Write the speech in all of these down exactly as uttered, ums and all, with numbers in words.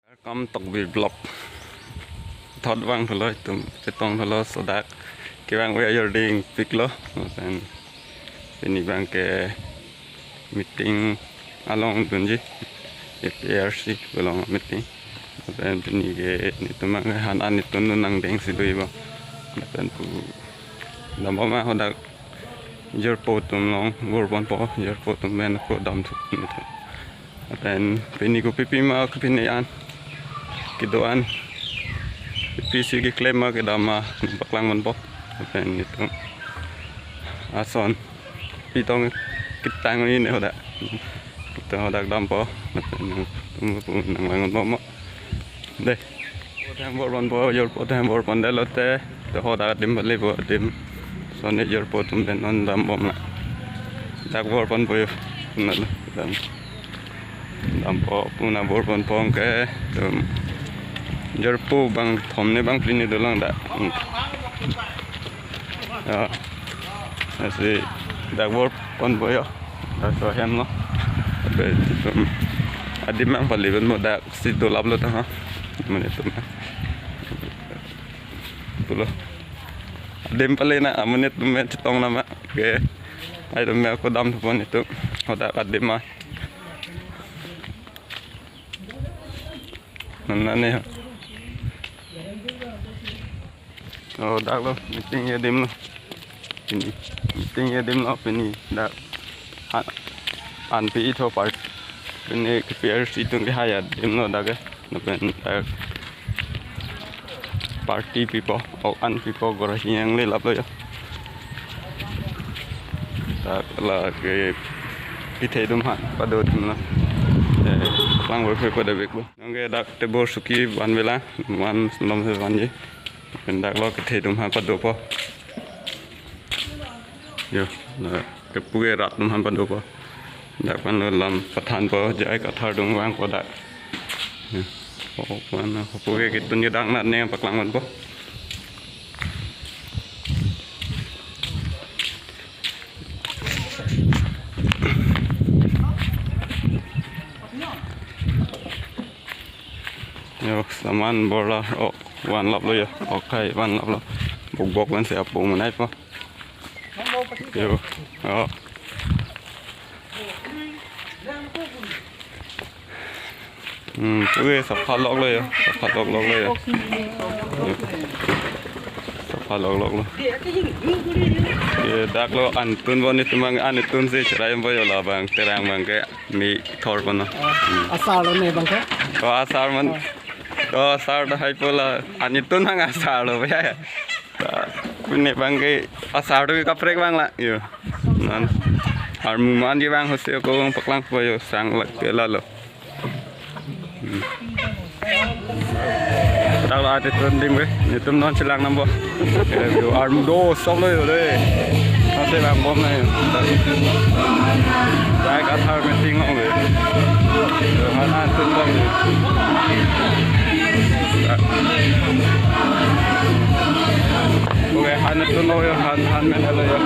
Welcome Tokbi Vlog. Thot vang thulo itum, chetong thulo sodak. Kevang we ayording piklo. Lapen pini abang ke meeting along dunji. A P R C along meeting. Lapen pini ke netum abang ke han an netum nangdeng si do ibo. Lapen pu dambom ma hadak jirpo atum along bor ponpo, jirpo atum pen ako damthu netum. Lapen pini kopipi ma, pini an kedo-an, P C keklem ma kedam ma paklang ponpo. Lapen netum ason pitong ketang ni ne hadak. Pitong hadak dampo. Lapen netum pu nanglang ponpo mo. Dei. Jirpo atum bor ponpo, jirpo atum bor pondetlo te. Te hadak adim pale po adim. Lason jirpo atum pen non dambom la. Dak bor ponpo yo. Nalo dam. Dampo puna bor ponpo ke. Tum. Jirpo bangthom ne bangphli ne dolang dak. Hmm. Ya. Lasi dak bor ponpo yo. Dak so hem lo. Ape tum. Adim abang pale ponpo dak si dolaplo ta ha. Mane tum. Pulo. Adim pale na amonit tum chetong nama. Ke. Ai tum ako damthu pon itum. Hadak adim ma. Nana ne. Oh, dak lo, meeting adim lo. Pini, meeting adim lo, pini dak. An, an pi itho part. Pini ke P R C atum kehai adim lo dak ke. Lapen dak party pipo, ok an pipo gora hiang le lap lo yo. Dak la ke kethe atum aphan pado atum lo. Eh, lang bor phe pado bek bo. Nang ke dak te bor suki van vela, van nom se vanji. Pen dak lo kethe atum aphan padopo. Yo, na kepu ke rat atum aphan padopo. Dak pen lo lam pathanpo, J I Kathar adung vangpo dak. Yo. Oh, mana kepu ke ketun ke dak nat ne paklang ponpo. Yo, saman bor la, oh, vanlaplo yo, ok hai vanlaplo, bok bok van si apo manai po. Yo, oh. Hmm, pure sapha loklo yo, sapha lok loklo yo. Yo. Sapha lok loklo. Ye dak lo an tun bon itum abang an tun si cherai po yo labang terang abang ke. Mi thor kono. Hmm. Asar lo ne abang ke? Oh, asar man. Oh, asar do hai po la. An tun hang asar lo ya. Ta, pini abang ke asar do kaprek abang la. Yo. Nan. Armu man di abang hosi ako abang paklang po yo sang lak ke la lo. Hmm. Dak la ate tun dim ke, netum non chelang nangpo. Eh, yo armu do sok lo yo de. Ase lang bom na yo. J I Kathar meeting lo yo. Yo, han an tun bom yo. Okay, han tun lo yo, han, han men lo yo.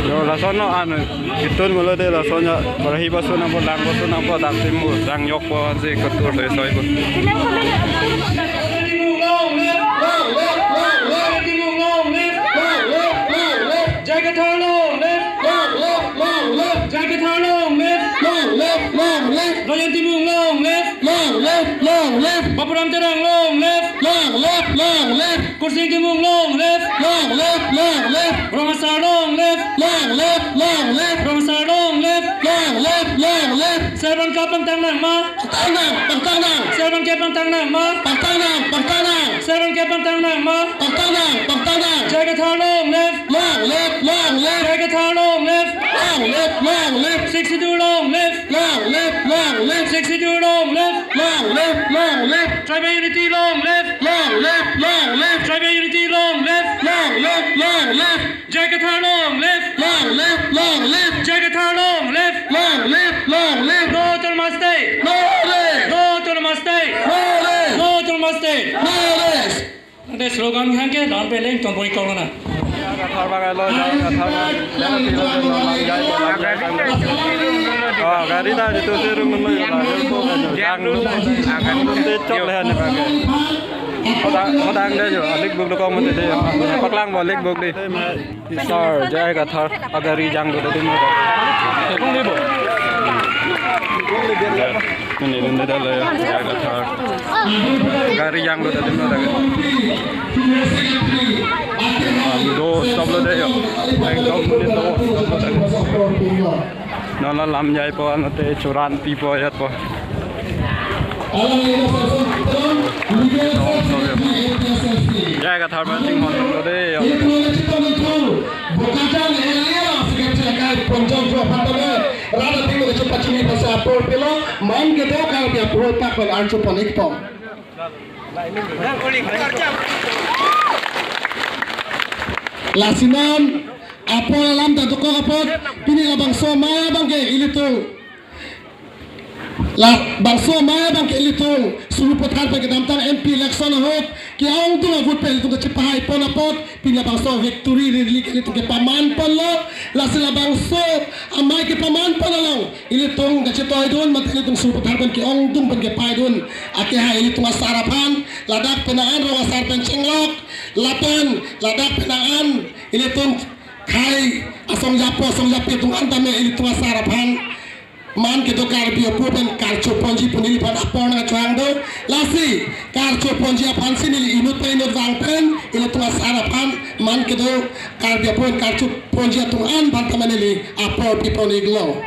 Yo, lason lo an. Ketun mulo de lason ya, barahi pasu nangpo, lang pasu nangpo, dak tim mu, lang yok po, si ketur soi soi po. J I Kathar long live! Long live, long live! J I Kathar long live! Long live, long live! Rajen Timung long live! Long live, long live! Bapuram Terang long live! Long live, long live! Kursing Timung long live! Long live, long live! Rong Asar long live! Long live, long live! Rong Asar long live! Long live, long live! Servan ke pangtang nang ma? Pangtang nang, pangtang nang! Servan ke pangtang nang ma? Pangtang nang, pangtang nang! Servan ke pangtang nang ma? Pangtang nang, pangtang nang! J I Kathar long live! Long live, long live! J I Kathar long live! Long live, long live! Sixth Schedule long live! Long live, long live! Sixth Schedule long live! Long live, long live! Tribal unity long live! Long live, long live! Tribal unity long live! Long live, long live! J I Kathar long live! Long live, long live! J I Kathar long live! Long live, long live! No Autonomous State! No rest! No Autonomous State! No rest! No Autonomous State! No rest! Slogan khang ke dan peleng ton boi kong na. Kathar bang alo, jai kathar bang. Oh, gari ta jitu si room lo ya. Jang room, jang room de chok le han bang. Hodang, hodang de jo, alik buk lo kong mate de. Paklang bo alik buk de. Sir, jai kathar, agari jang do tadi mo. Kung ni bo. Ini dun de dale, jai kathar. Gari jang do tadi mo. Do stop lo de yo. Ekdom do stop lo de. Non la lam jaipo, anate churan pipo ajatpo. Jai kathar ma chinghon lo de. Bokajan area secretary akai ponjong jo patame rada tinglo kachepachini pasa apor pilo man kedo kang dia puhoi pak pen archu ponik pom. Lasi non apor alam ta dokok apot pini labangso amei abang ke ilitum. Labangso amei abang ke ilitum Sarupathar pen kedamtang M P election ahut ke-ongdung a-vote pen ilitum kachepahai pon apot pini labangso victory rally ke ilitum kepaman ponlo. Lasi labangso amei kepaman pon along ilitum kachetoidun mate ilitum Sarupathar pen ke-ongdung pen kepaidun akehai ilitum asar aphan ladak penang an rong asar pen chenglok lapen ladak penang an ilitum khei asong japo asong japi atum an tame ilitum asar aphan man kedo Karbi apo pen karcho ponji pu neliphan apor nangchohang do. Lasi karcho ponji aphan si neli inut pen inut vang pen ilitum asar aphan man kedo Karbi apo pen karcho ponji atum an aphan tame neli apor pi pon iklo.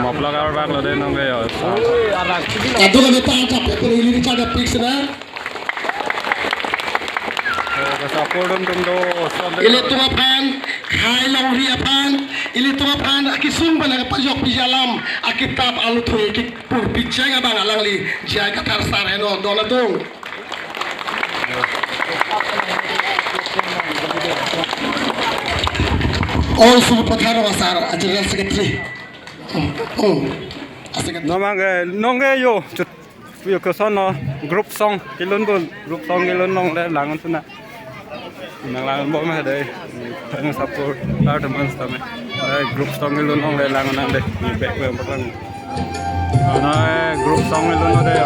Mapla kar bak lo de nong ke yo. Kadung kami tangkap ya, kiri ini cara fix na. Kasapor dun dun do. Ilitum aphan, khei longri aphan, ilitum aphan akisung pen kapajok piji alam akitap aluthung kipur pijeng abang alangli jai kathar sar heno don atung. All Sarupathar asar a General Secretary. Oh, oh. Asik. Nong mang ke, nong ke yo. Yo koson no group song kelun bun, group song kelun longle lang suna. Nang lang bom ha dei. Tang support tar teman sitame. Eh, group song kelun longle lang nang dei. Ni back we baklang. Ana, eh, group song kelun lo dei.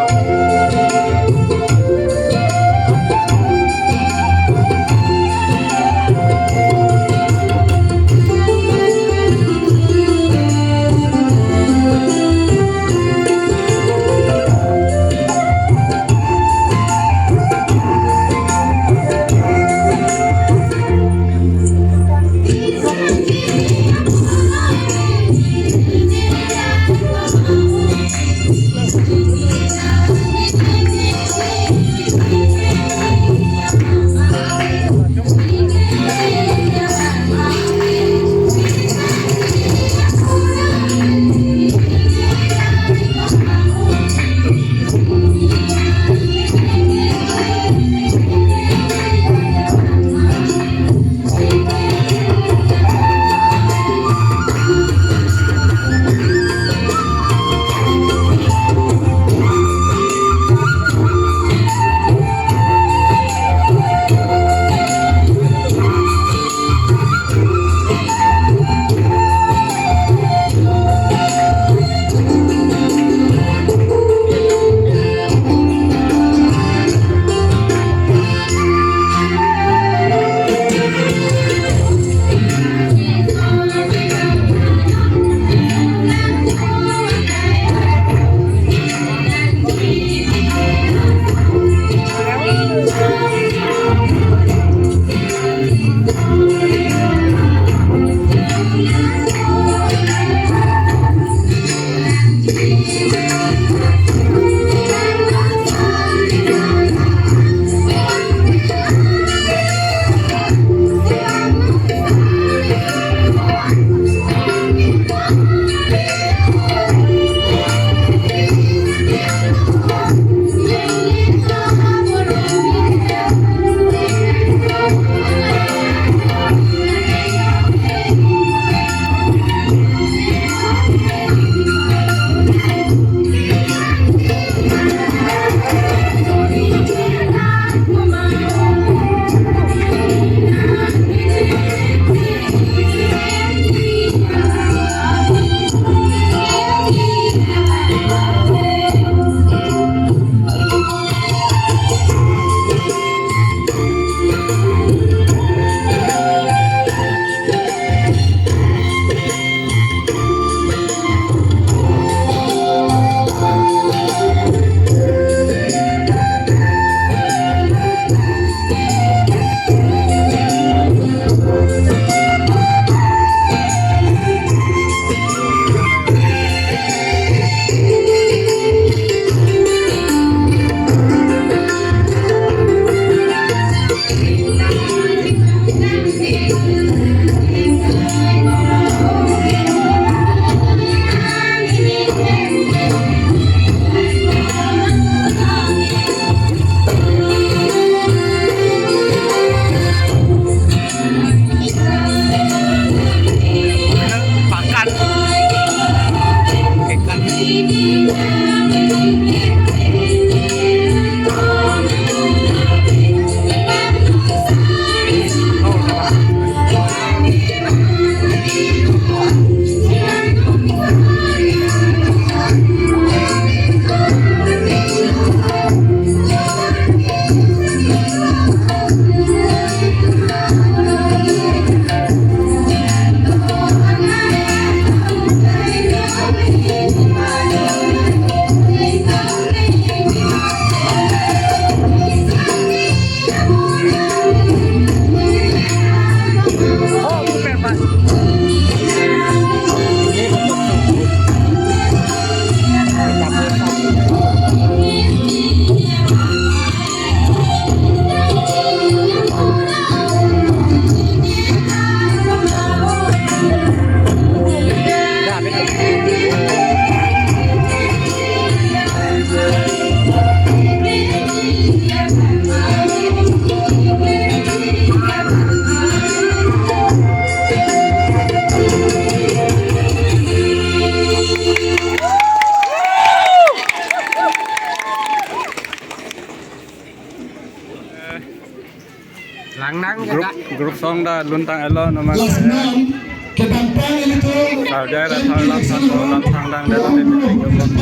Langnang group, group song ta luntang elo nomang. Last man, kedamtang ilitum. Saja da thar lam satu lam thang dang da lam.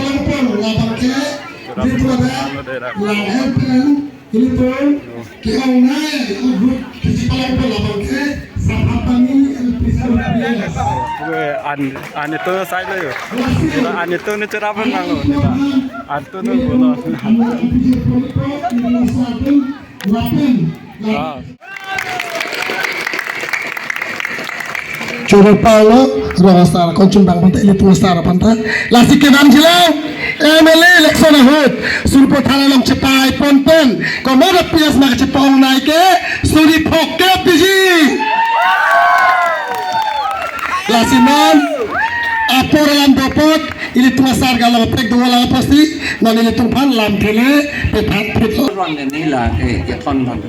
Palangpon labang ke, ilitum ada, lang M P N, ilitum, ke-ongnai, group, kisi palangpon labang ke, Sapatani L P school. Kue an, an itu saya lo yo. Nila an itu ni cerah pun nang lo, nila an itu ni guna. Ah. Choro palo, rong asar, konchun bang panta, ilitum asar panta. Lasi kedam jilang, M L A election ahut, Sarupathar along chepai ponpen, komat P S ma chepa-ongnai ke, suri phokep diji. Lasi non, apor alam dopot, ilitum asar galang pek dua lang pasti, non ilitum aphan lamthe le, pethan phet lo. Ron ini la, eh, ya thon thon.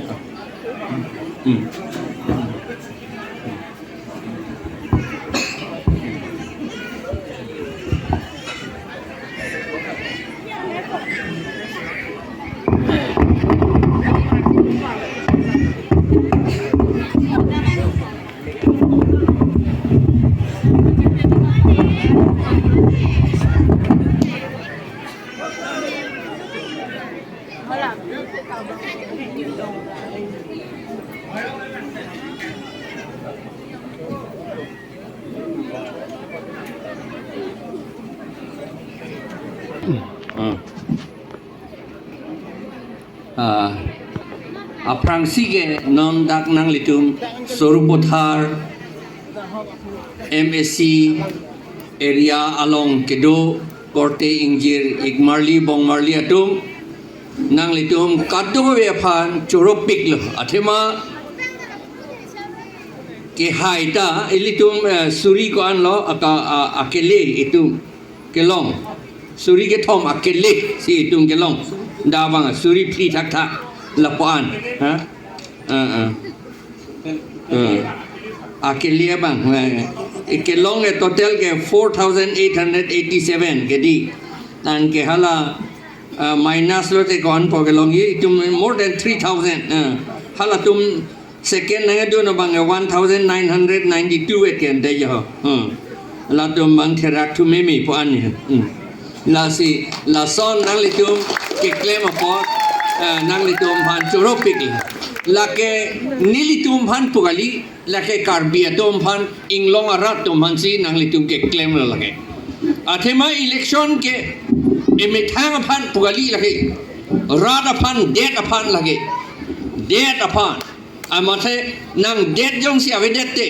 Hmm. Hmm. Ah, aphrangsi ke non dak nanglitum Sarupathar M A C area along kedo korte ingjir ikmarli bongmarli atum nanglitum kadokave aphan choropiklo athema kehai ta ilitum, eh, suri ko-an lo aka, a, akele itum kelong. Suri kethom akele si itum kelong. Dabang suri phli thakthak lapu-an. Ha? Ah, ah. Ah. Akele abang. Eh, kelong ke total ke four thousand eight hundred eighty-seven ke di. Tan ke hala, ah, minus lote ko-an po kelongji itum more than three thousand. Ah. Halatum second nangdun abang ke one thousand nine hundred ninety-two et ke ante jo. Hmm. Latum bang therak thu meme pu-an ni. Hmm. Lasi lason nanglitum keklem apot, eh, nanglitum aphan choropik. Lake nelitum aphan pu kali, lake Karbi atum aphan, inglong arat atum aphan si nanglitum keklemlo lake. Athema election ke emethang aphan pu kali lake. Rat aphan, det aphan lake. Det aphan. Amathe nang det jongsi avedet te,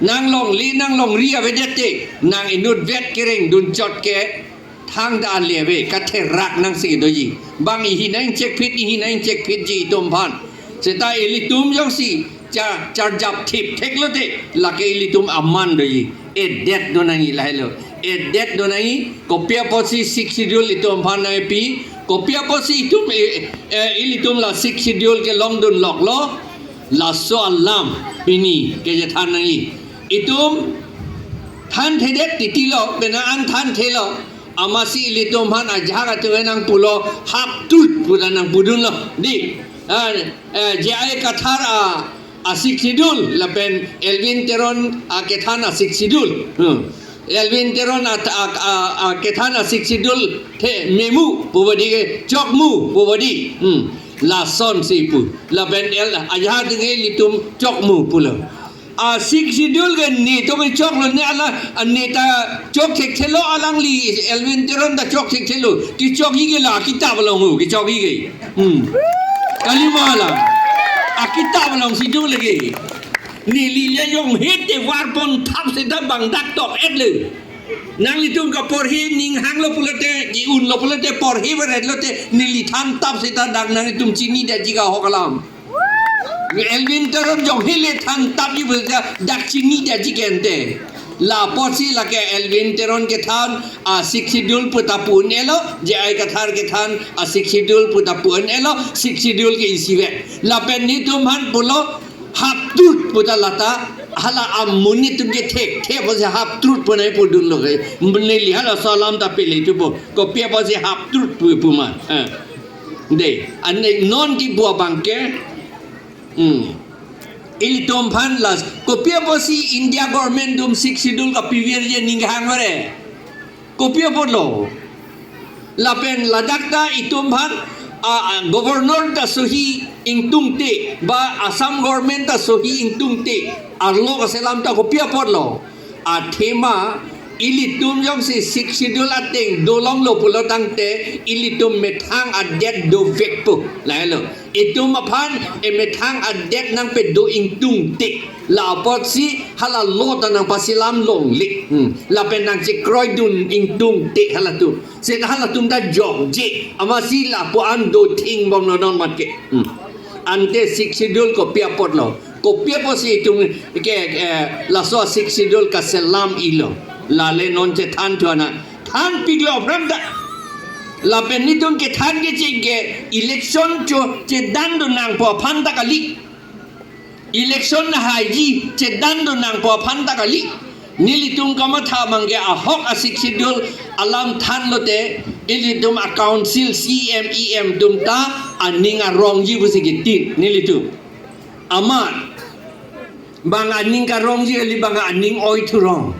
nang longle, nang longri avedet te, nang inutvet kereng dunchot ke thangta ale ave, katherak nangsi doji. Bang ihi nangchekphit, ihi nangchekphitji itum aphan. Seta ilitum jongsi cha, charjap thip theklo te, lake ilitum aman doji. Edet do nangji lahelo. Edet do nangji, kopi apotsi Sixth Schedule itum aphan nangpi, kopi apotsi itum, eh, eh, ilitum la Sixth Schedule kelongdun loklo, laso alam pini kechethan nangji. Itum thanthedet titilo, penang an thanthelo, Amatsi ilitum aphan ajahak atum nangpulo half truth pu ta nangpudunlo. Dei, ah, eh, J I Kathar a, a Sixth Schedule lapen Elwin Teron akethan a Sixth Schedule. Hmm. Elwin Teron a, a, a, akethan a Sixth Schedule the memu pu ba dei ke chokmu pu ba dei. Hmm. Lasonsi pu. Lapen el ajahak atum ke ilitum chokmu pulo. A Sixth Schedule ke netum choklo, ne alang, a neta chok thekthelo, alangli Elwin Teron ta chok thekthelo. Kechokji ke la kitap along ho, kechokji ke. Hmm. Kalima la. Akitap alongsi do lagi. Neli le jonghe te varpon thap seta bang dak tok-et le. Nanglitum kaporhe ning hanglo pulote, ki-unlo pulote, porhe varetlote, neli than tap seta dak nanglitum chinidetji ke ahok alam. Elwin Teron jonghe le than tapji pu ta dak chinidetji ke ante. La apotsi lake Elwin Teron kethan a Sixth Schedule pu ta pu un-elo, J I Kathar kethan a Sixth Schedule pu ta pu un-elo, Sixth Schedule ke isivet. Lapen netum aphan pulo half truth pu ta lata, hala amonit atum ke thekthe apotsi half truth pu nangpudunlo ke. Neli halaso alam ta pele thupo. Kopi apotsi half truth pu puma. Eh. Dei, ane non kipu abang ke, hmm. Ilitum aphan las, kopi apotsi India government atum Sixth Schedule kapivirji ning hang vare. Kopi apotlo. Lapen ladak ta itum aphan, a, a, governor ta sohi ingtungte, ba Assam government ta sohi ingtungte, arlo kaselam ta kopi apotlo. Athema ilitum jongsi Sixth Schedule ateng dolonglo pulo tangte ilitum methang adet dovekpo. Lahelo. Itum aphan emethang adet nangpedo ingtungte. La apotsi hala law ta nangpaselam longle. Hmm. Lapen nangchekroidun ingtungte halatum. Seta halatum ta jokje. Amatsi lapu-an do thingbomlo non mat ke. Hmm. Ante Sixth Schedule kopi apotlo. Kopi apotsi itum ke, eh, laso Sixth Schedule kaselam-ilo. Lale non chethan thuana. Thanpiklo aphrang ta. Lapen netum kethan kecheng ke election cho chedandun nangpo aphan ta kali. Election haiji chedandun nangpo aphan ta kali. Nelitum kamatha abang ke ahok a Sixth Schedule alam thanlote, ilitum a council C M E M atum ta aning arongji pusi kitin nelitum. Amat bang aning karongji kali, bang aning oi thurong,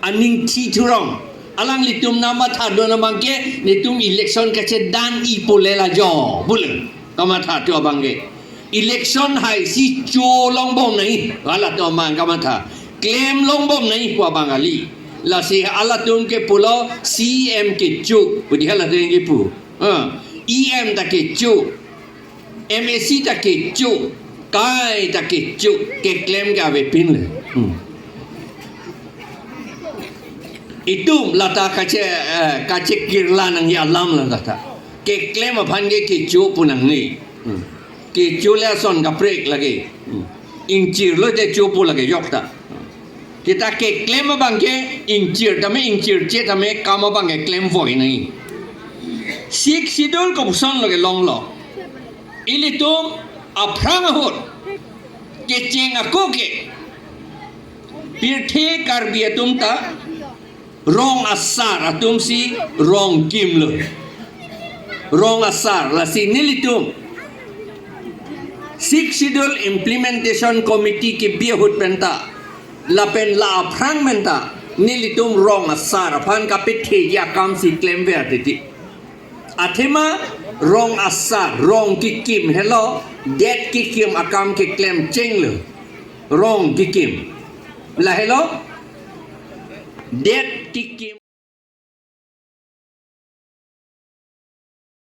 aning thi thurong. Alanglitum namathadun abang ke netum election kachedan-ipo le lajo pulo. Kamatha thu abang ke. Election haisi cho longbom nangji, halatum abang kamatha. Klem longbom nangji pu abang kali. Lasi halatum ke pulo C M kecho pu dei halatum kipu. Ha, E M ta kecho. M A C ta kecho. Kaita kecho. Keklem ke avepinle. Hmm. Itum lata kache, eh, kachekirla nangji alam lata. Keklem aphan ke kecho pu nangne. Hmm. Kecho le ason kaprek lake. Hmm. Ingchirlo te chopo lake jokta. Kita keklem abang ke ingchir tame, ingchirche tame, kam abang ke klemvoi nangji. Sixth Schedule kopusonlo ke longlo. Ilitum aphrang ahut kecheng ako ke pirthe Karbi atum ta rong asar atumsi rongkimlo. Rong asar, lasi nelitum Sixth Schedule Implementation Committee kebi ahut penta lapen la aphrang penta nelitum rong asar aphan kapetheji akamsi klemver titi. Athema rong asar, rong kekim helo, det kekim akam keklem chenglo. Rong kekim. Lahelo, det kekim.